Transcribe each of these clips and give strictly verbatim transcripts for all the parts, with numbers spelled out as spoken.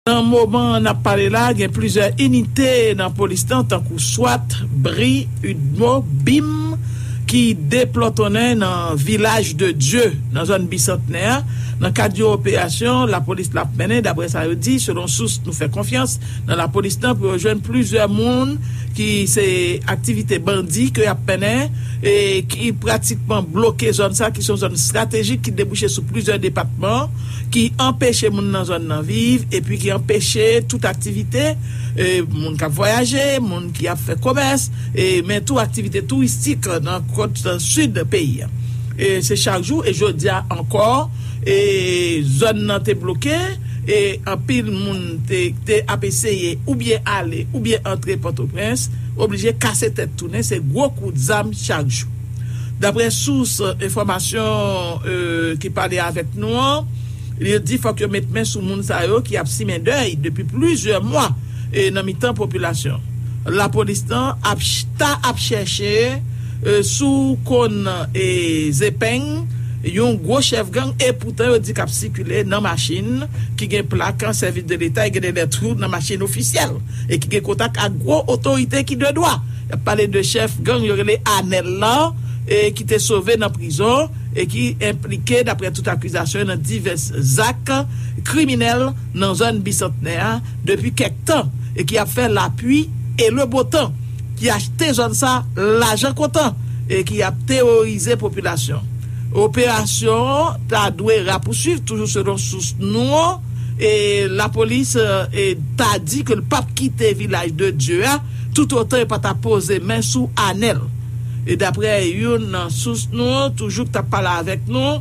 Nan moman n ap pale la, gen plizyè inite nan polis lan, tankou swat, bri, udmo, bim, ki deplòtonnen nan Vilaj de Dye, nan zòn Bisantnè a, nan kad yon operasyon lapolis la ap mennen, daprè sa yo di, selon sous nou fè konfyans nan lapolis lan, pou yo jwenn plizyè moun ki se aktivite bandi ke y ap mennen, e ki pratikman bloke zòn sa, ki se yon zòn estratejik ki debouche sou plizyè depatman, ki anpeche moun nan zòn nan viv, epi ki anpeche tout aktivite, e, moun k ap vwayaje, moun ki ap fè komès, e, men tou aktivite touristik nan kòt sid peyi a. E se chak jou, e jodi a ankò, e zòn nan te bloke, e anpil moun te, te ap eseye oubyen ale, oubyen antre Pòtoprens, oblije kase tèt tounen, se gwo kout zam chak jou. Daprè sous, e, enfòmasyon, e, ki pale avèk nou an, li di fòk yo met men sou moun sa yo ki ap simen dèy depi plizyè mwa, e, nan mitan popilasyon. Lapolis lan ap ch-, ta ap chèche, e, sou konn, e, zepeng yon gwo chèf gang, e poutan yo di k ap sikile nan machin ki gen plak sèvis de leta, e gen de lè tou nan machin ofisyèl, e ki gen kontak ak gwo otorite ki de dwa. Y ap pale de chèf gang yo rele Anèl la, e ki te sove nan prizon, e ki enplike, daprè tout akizasyon, nan divès zak kriminèl nan zòn Bisantnè a depi kèk tan, e ki ap fè lapli e lebotan, ki achte zòn sa lajan kontan, e ki ap teworize popilasyon. Operasyon an ta dwe rapouswiv, toujou selon sous nou an, e lapolis, e, ta di ke l p ap kite Vilaj de Dye a, toutotan yo pa ta poze men sou Anèl. E daprè youn nan sous nou an, toujou k t ap pale avèk nou,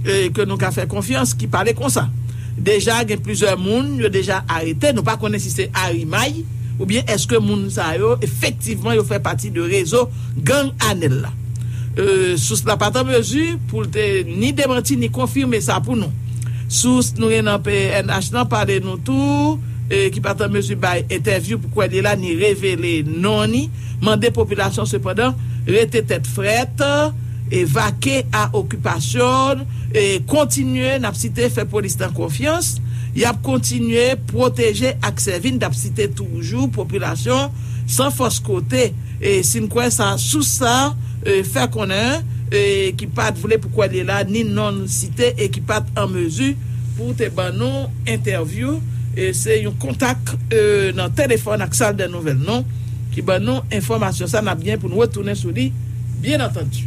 e ke nou ka fè konfyans, ki pale konsa. Deja gen plizyè moun yo deja arete, nou pa konnen si se arimay, oubyen èske moun sa yo efektivman yo fè pati de rezo gang Anèl la. E, sous la pa t an mezi pou l te ni demanti ni konfime sa pou nou. Sous nou gen nan P N H lan pale nou tou, e, ki pa t an mezi bay entèvyou pou kwè li la, ni revele non ni, mande popilasyon sepandan rete tèt frèt, e vake a okipasyon, e kontinye, n ap site, fè polis lan konfyans, y ap kontinye pwoteje ak sèvi, n ap site toujou popilasyon san fòs kote, e si n kwè sa, sous sa, e fè konnen, e ki pa t vle pou kwè li la, ni non l site, e ki pa t an mezi pou te ban nou entèvyou, e se yon kontak, e, nan telefòn ak sal dè nouvèl nou, ki ban nou enfòmasyon sa, n ap gen pou n retounen sou li, byen antandi.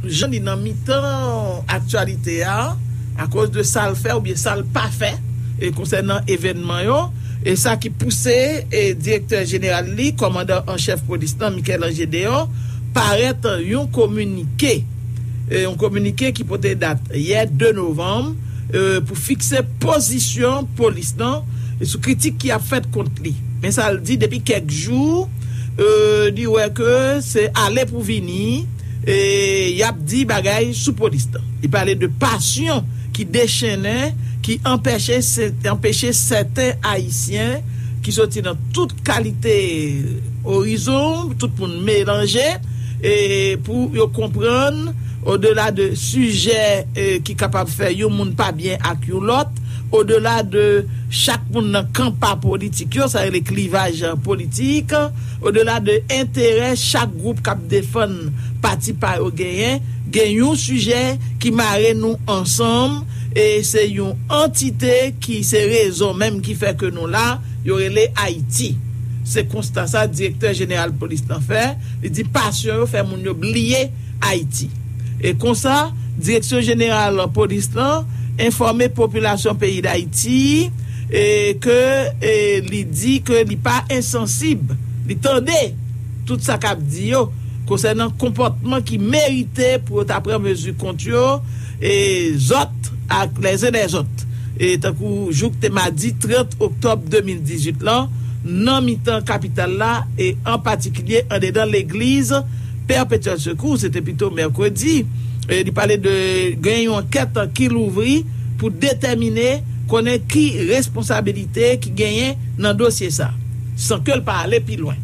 Jan li nan mitan aktyalite a, akoz de sa l fè oubyen sa l pa fè, e konsènan evènman yo, e sa ki pouse, e, direktè jeneral li, kòmandan an chèf polis lan, Michel-Ange Deon, parèt yon kominike, e, yon kominike ki pote dat yè de novanm, e, pou fikse pozisyon polis lan sou kritik ki ap fèt kont li. Men sa l di, depi kèk jou, e, li wè ke se ale pou vini, e, y ap di bagay sou polis lan. Li pale de pasyon ki dechennen, ki anpeche, anpeche sèten Ayisyen ki soti nan tout kalite orizon, tout moun melanje, e pou yo konprann, odela de sijè, e, ki kapab fè yon moun pa byen ak yon lòt, odela de chak moun nan kanpa politik yo, sa rele klivaj politik, odela de enterè chak gwoup k ap defann pati pa yo genyen, gen yon sijè ki mare nou ansanm, e se yon antite ki se rezon menm ki fè ke nou la, yo rele Ayiti. Se konsta sa direktè jeneral polis lan fè, li di pasyon yo fè moun yo bliye Ayiti. E konsa, direksyon jeneral polis lan enfòme popilasyon peyi Dayiti, e ke, e li di ke li pa ensansib, li tande tout sa k ap di yo konsènan konpòtman ki merite pou yo ta pran mezi kont yo, e zòt ak lèzen lèzòt. E tankou jou k te madi trant oktòb de mil dizuit lan, nan mitan kapital la, e an patikilye andedan legliz Perpetuel Secours, se te pito mèkredi, e li pale de gen yon ankèt ki louvri pou detèmine konnen ki responsabilite ki genyen nan dosye sa, san ke l pa ale pi lwen.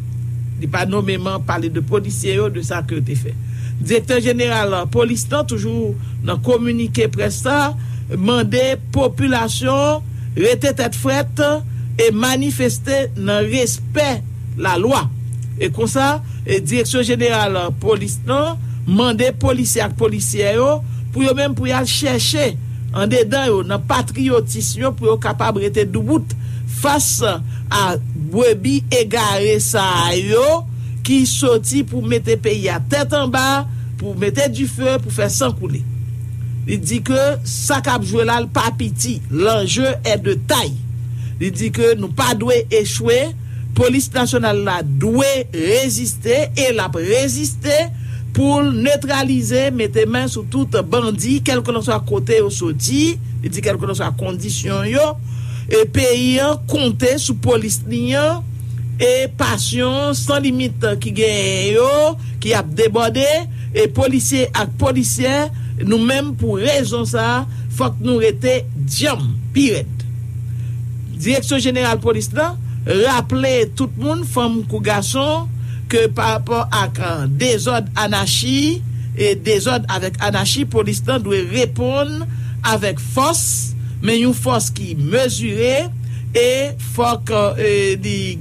Li pa nomeman pale de polisye yo, de sa ke yo te fè. Direktè jeneral polis lan, toujou nan kominike près sa, mande popilasyon rete tèt frèt e manifeste nan respè lalwa. E konsa, e Direksyon Jeneral Polis lan mande polisye ak polisyè yo pou yo menm pou y al chèche andedan yo, nan patriyotis yo, pou yo kapab rete doubout fas a brebi egare sa yo ki soti pou mete peyi a tèt anba, pou mete dife, pou fè san koule. Li di ke sa k ap jwe la, l pa piti. L'enjeu est de taille. Li di ke nou pa dwe echwe. Polis nasyonal la dwe reziste e l ap reziste pou l netralize, mete men sou tout bandi, kèlkelanswa kote yo soti, li di kèlkelanswa kondisyon yo. E peyi an konte sou polis li an e pasyon san limit ki genyen yo, ki ap debòde, e polisye ak polisyè, nou menm pou rezon sa, fòk nou rete djanm, pi rèd. Direksyon Jeneral Polis lan raple tout moun, fanm kou gason, ke pa rapò ak, euh, dezòd, anachi, e dezòd avèk anachi, polis lan dwe reponn avèk fòs, men yon fòs ki mezire, e fòk, euh, li,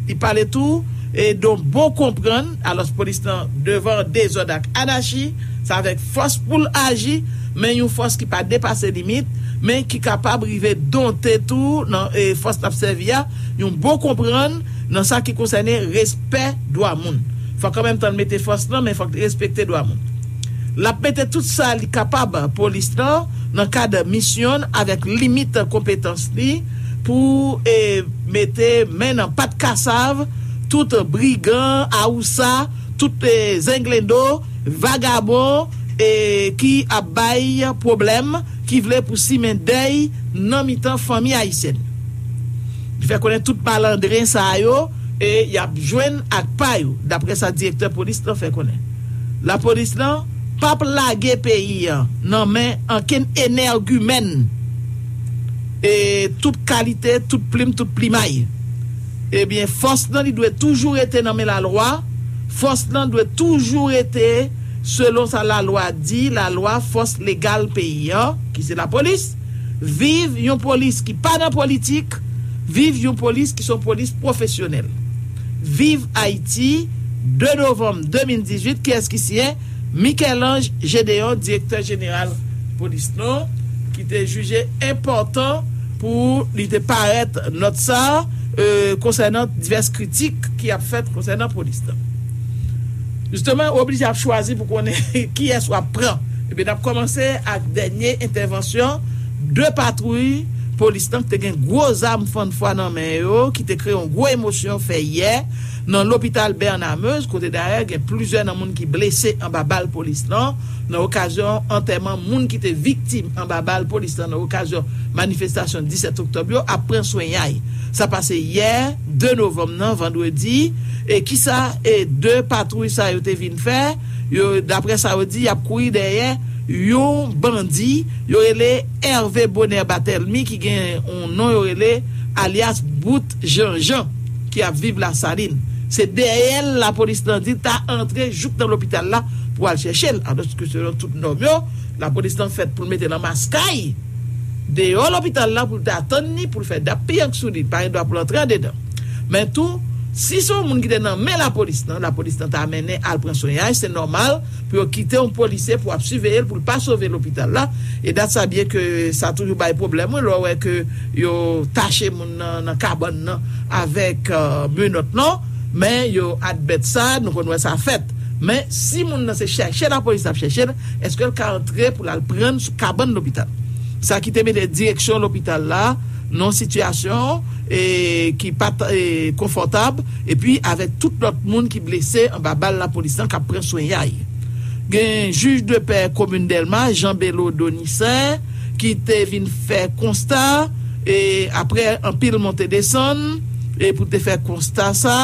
li pale tou, e don bon konprann. Alòs, polis lan devan dezòd ak anachi, se avèk fòs pou l aji, men yon fòs ki pa depase limit, men ki kapab rive donte tou nan, e, fòs l ap sèvi a, yon bon konprann nan sa ki konsène respè dwa moun. Fòk an menm tan l mete fòs lan, men fòk li respekte dwa moun. L ap mete tout sa li kapab, polis lan, nan kad misyon l avèk limit konpetans li pou, e, mete men nan pat kasav tout brigan, awousa, tout, e, zenglendo, vagabon, e, ki ap bay pwoblèm, ki vle pou simen dèy nan mitan fanmi ayisyèn. Li fè konnen tout malandren sa yo, e, y ap jwenn ak pa yo, daprè sa direktè polis lan fè konnen. Lapolis lan p ap lage peyi an nan men ankenn enègimèn, e, tout kalite, tout plim, tout plimay. Ebyen, fòs lan, li dwe toujou rete nan men lalwa. Fòs lan dwe toujou rete, selon sa lalwa di, lalwa, fòs legal peyi an, ki se lapolis. Viv yon polis ki pa nan politik. Viv yon polis ki se yon polis pwofesyonèl. Viv Ayiti, de novanm de mil dizuit. Kiyès ki siyen? Michel-Ange Gédéon, direktè jeneral polis lan, ki te jije enpòtan pou li te parèt nòt sa, e, konsènan divès kritik ki ap fèt konsènan polis lan. Jisteman, ou oblije ap chwazi pou konnen kiyès w ap pran. Ebyen, n ap kòmanse ak dènye entèvansyon de patwouy polis lan ki te gen gwo zam fann fwa nan men yo, ki te kreye yon gwo emosyon fè yè nan lopital Bèna Mez, kote dayè gen plizyè nan moun ki blese anba bal polis lan, nan okazyon antèman moun ki te viktim anba bal polis lan, nan okazyon manifestasyon disèt oktòb yo, ap pran swen yay. Sa pase yè, de novanm nan, vandredi, e kisa, e, de patwouy sa yo te vin fè? Yo, daprè sa yo di, y ap kouri dèyè yon bandi, yo rele Hervé Bonheur Bathelmy, ki gen yon non yo rele alyas Bout Janjan, ki ap viv Lasalin. Se dèyè l lapolis lan di ta antre jouk nan lopital la pou al chèche l, alòske selon tout nòm yo, lapolis lan fèt pou l mete l anba kay deyò lopital la pou l ta atann li, pou l fè dap piyank sou li, pa gen dwa pou l antre andedan. Men tou, si se yon moun ki te nan men lapolis lan, lapolis lan ta mennen al pran swen yay, se nòmal pou yo kite yon polisye pou ap siveye l, pou l pa sove lopital la. E dat sa, byen ke sa toujou bay pwoblèm, wi, lè w wè ke yo tache moun nan, nan kabann nan avèk, euh, menòt lan, men yo admèt sa, nou konn wè sa fèt. Men si moun nan se chèche lapolis ap chèche l, èske l ka antre pou l al pran l sou kabann lopital? Sa ki te mete direksyon lopital la nan yon sitiyasyon, e, ki pa t, e, konfòtab, epi avèk tout lòt moun ki blese anba bal lapolis lan k ap pran swen yay. Gen jij de pè komin Dèlma, Jean Bello Donisen, ki te vin fè konsta, e, aprè anpil monte desann, e pou te fè konsta sa,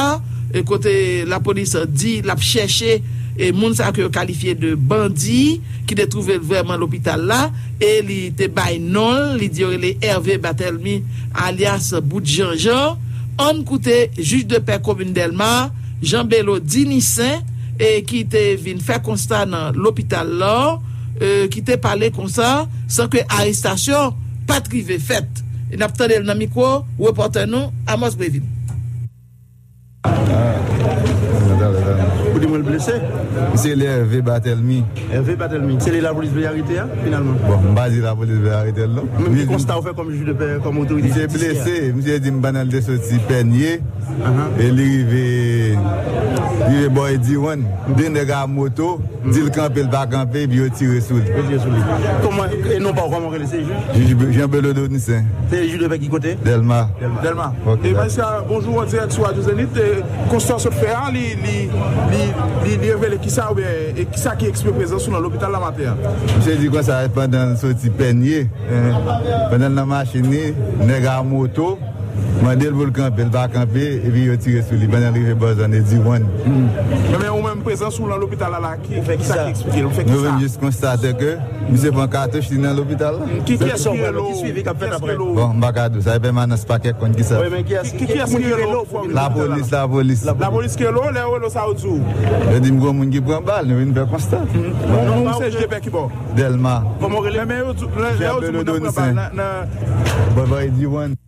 e kote lapolis di l ap chèche, e moun sa ke yo kalifye de bandi, ki te twouve l vrèman lopital la, e li te bay non l, li di yo rele Hervé Bathelmy, alyas Bout Janjan. Ann koute jij de pè komin Dèlma, Jean Bello Donisen, e ki te vin fè konsta nan lopital la, e, ki te pale konsa, san ke arestasyon pa t rive fèt. E n ap tande l nan mikwo repòtè nou, Amos Brevin. Ou di mwen l blese? Misye rele Hervé Barthélemy. Hervé Barthélemy. Se li lapolis vle arete a, finalman? Bon, m pa di lapolis vle arete l, non. Menm ki konsta ou fè kòm jij de pè, kòm otorite jidisyen? Misye blese, misye di m pandan l te soti Pènye, e li rive, rive bò Ediwonn. De nèg a moto, di l kanpe, l pa kanpe, epi yo tire sou li. Yo tire sou li. Kòman, e non pa w, kòman w rele? Se jij? Jij Jean Belot Donisen. Se jij de pè ki kote? Dèlma. Dèlma. Ok, e dakò. Maestro, bonjou, an dirèk sou Radio Zenith. E konsta w sot fè a, li, li, li, li, li revele kisa, oubyen, e kisa ki eksplike prezans ou nan lopital la maten an? Misye di konsa, pandan l soti Pènye, pandan l nan machin li, nèg a moto mande l pou l kanpe, l pa kanpe, epi yo tire sou li pandan l rive bò zòn Ediwonn. Men, men ou menm, prezans ou nan lopital la, la, ki fè, kisa ki eksplike l? Ou fè kisa? Nou vin jis konstate ke misye pran katouch, li nan lopital la. Ki, kiyès ki rele w? Ki swivi k ap fèt apre? Bon, m pa ka di w sa, e pèmanans pa kèk konn kisa. Wi, men kiyès ki, kiyès ki rele w pou w vin nan lopital la? Lapolis, lapolis. Lapolis ki rele w, lè yo rele w, sa yo di w? Yo di m gon moun ki pran bal, nou vin fè konsta. Non, non, ou se jij de pè ki bò? Dèlma. Kòman w rele? Men, men yo di, lè, lè yo di moun nan pran bal nan, nan... Bò, bò Ediwonn.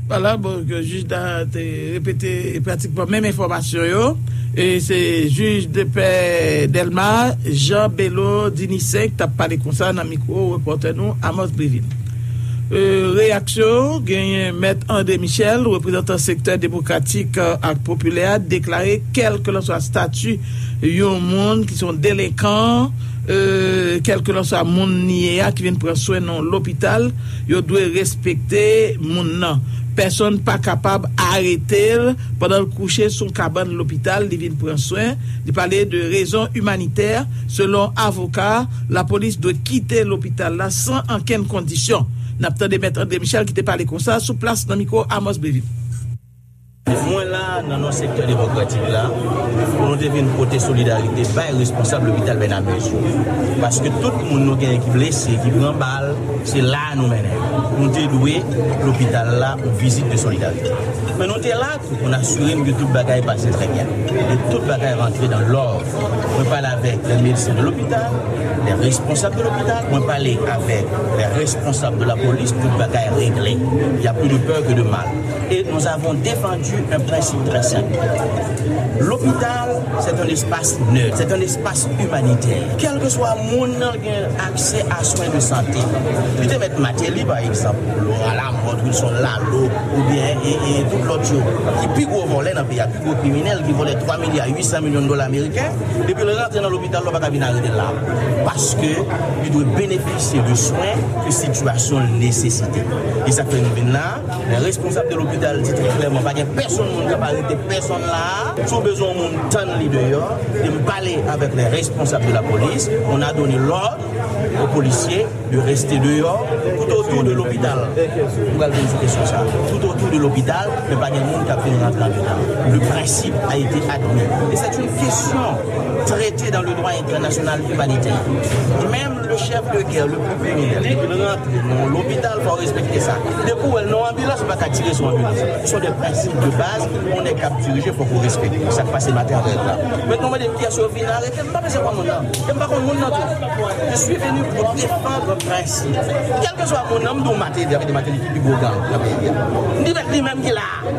Vwala, bon, jij la te repete pratikman menm enfòmasyon yo. E se jij de pè Dèlma, Jean Belot Donisen, ki t ap pale konsa nan mikwo repòtè nou, Amos Brevin. E, reyaksyon, genyen Mèt André Michel, reprezantan sektè demokratik, e, ak popilè a, deklare kèlkelanswa stati yon moun ki se yon delenkan, e, kèlkelanswa moun li ye a ki vin pran swen nan yon lopital, yo dwe respekte moun nan. Pèsonn pa kapab arete l pandan l kouche sou yon kabann lopital, li vin pran swen. Li pale de rezon imanitè, selon avoka, lapolis dwe kite lopital la san ankenn kondisyon. N ap tande Mèt André Michel ki te pale konsa sou plas nan mikwo Amos Brevin. Mwen la nan non sektè demokratik la pou nou te vin pote solidarite bay responsab lopital Bènamez yo. Paske tout moun nou genyen ki blese, ki pran bal, se la a nou mennen yo. Nou te dwe lopital la yon vizit de solidarite. Men nou te la tou pou n asire n ke tout bagay pase trè byen. E tout bagay rantre dans l'ordre. Mwen pale avèk les médecins de l'hôpital, les responsables de l'hôpital, mwen pale avèk les responsables de la police, tout bagay regle. Il y a plus de peur que de mal. Et nous avons défendu un principe très simple. L'hôpital, c'est un espace neutre, c'est un espace humanitaire. Kèlkeswa moun nan gen aksè a swen de sante. Li te mèt Martelly, pa egzanp, Laurent Lamothe, Wilson Lalo, oubyen e, e tout lòt yo, ki pi gwo vòlè nan peyi a, pi gwo kriminèl, ki vòlè twa milya uit san milyon dola ameriken, depi l rantre nan lopital la, ou pa ka vin arete l la. Paske li dwe benefisye de swen ke sitiyasyon l nesesite. E sa k fè nou vin la, lè responsab de lopital di trè klèman, pa gen pèsonn moun k ap arete pèsonn la a. Si w bezwen yon moun, tann li deyò. E m pale avèk les responsables de la police, on a donné l'ordre aux policiers de rester dehors, tout autour de l'hôpital. M pral vin sou kesyon sa. Tout autour de l'hôpital, men pa gen moun k ap vin rantre andedan. Le principe a été admis. Et c'est une question traitée dans le droit international humanitaire. Même le chef de guerre le plus criminel, depi l rantre nan yon lopital, fò w respekte sa. Depi w wè l nan yon anbilans, ou pa ka tire sou anbilans. Ce sont des principes de base, yon nèg k ap dirije, fòk ou respekte. Sa k pase maten an rèd la. Mentnan, mande m kiyès yo vin arete, m pa bezwen konn moun nan. E m pa konn moun nan tou. Je suis venu pour défendre principe. Kèlkeswa moun nan, m di w Martelly, avèk Martelly ki pi gwo gang nan peyi a. M di mèt li menm ki la a.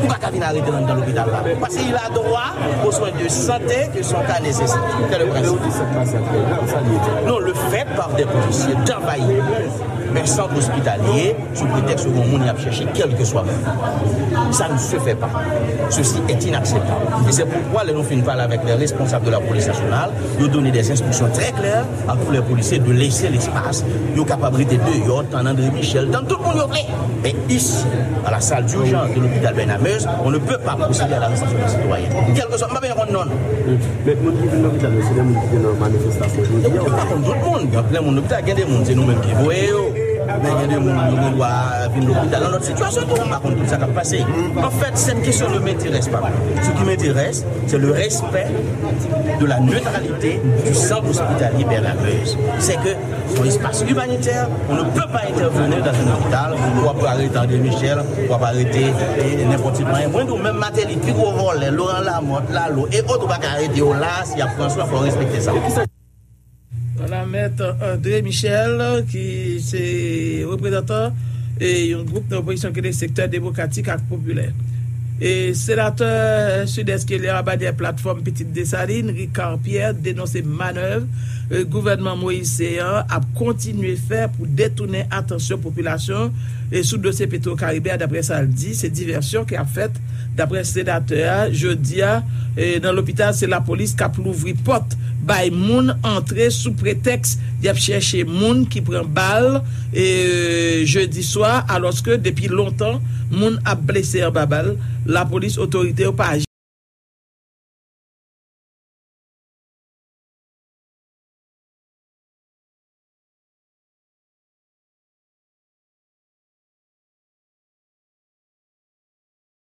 Ou pa ka vin arete l anndan lopital la. Paske il a droit aux soins de santé que son cas nécessite. C'est le principe. Non, le fait par des policiers d'envahir un centre hospitalier sous prétexte ke yon moun y ap chèche, kèlkeswa moun. Ça ne se fait pas. Ceci est inacceptable. Et c'est pourquoi, lè nou fin pale avèk les responsables de la police nationale, yo done des instructions très claires à tous les policiers de laisser l'espace. Yo kapab rete deyò, tann André Michel, tann tout moun yo vle. Mais ici, à la salle d'urgence de l'hôpital Bernard-Meyers, on ne peut pas procéder à l'arrestation d'un citoyen. Kèlkeswa, m pa bezwen konn non l. Men moun ki vin lopital yo, se de moun ki te nan manifestasyon jodi a? M pa konn tout moun. Gen plen moun lopital, gen de moun, se nou menm ki voye yo. Men gen de moun, yo gen dwa vin lopital nan lòt sitiyasyon tou. M pa konn tout sa k ap pase. En fait, cette question ne m'intéresse pas. Ce qui m'intéresse, c'est le respect de la neutralité du centre hospitalier Bernard-Meyers. C'est que c'est un espace humanitaire, on ne peut pas intervenir dans un hôpital pou ap arete André Michel, pou ap arete, e, nenpòt sitwayen. Mwen di w, menm Martelly, pi gwo vòlè, Laurent Lamothe, Lalo, e òt, ou pa ka arete yo la, si y ap pran swen, fò w respekte sa. Voilà, Mèt André Michel, ki se reprezantan e yon gwoup nan opozisyon ki rele Sektè Demokratik ak Popilè. E senatè Sidès ki rele a banyè Platfòm Pitit Desalin, Ricard Pierre, denonse manèv e gouvènman Moïse Ceant ap kontinye fè pou detounen atansyon popilasyon e sou dosye Petro Caribe a. Dapre sa l di, se divèsyon ki ap fèt. Dapre senatè a, jodi a, e nan lopital, se lapolis k ap louvri pòt bay moun antre sou pretèks y ap chèche moun ki pran bal e jedi swa, alòske depi lontan moun ap blese anba bal. Lapolis, otorite yo pa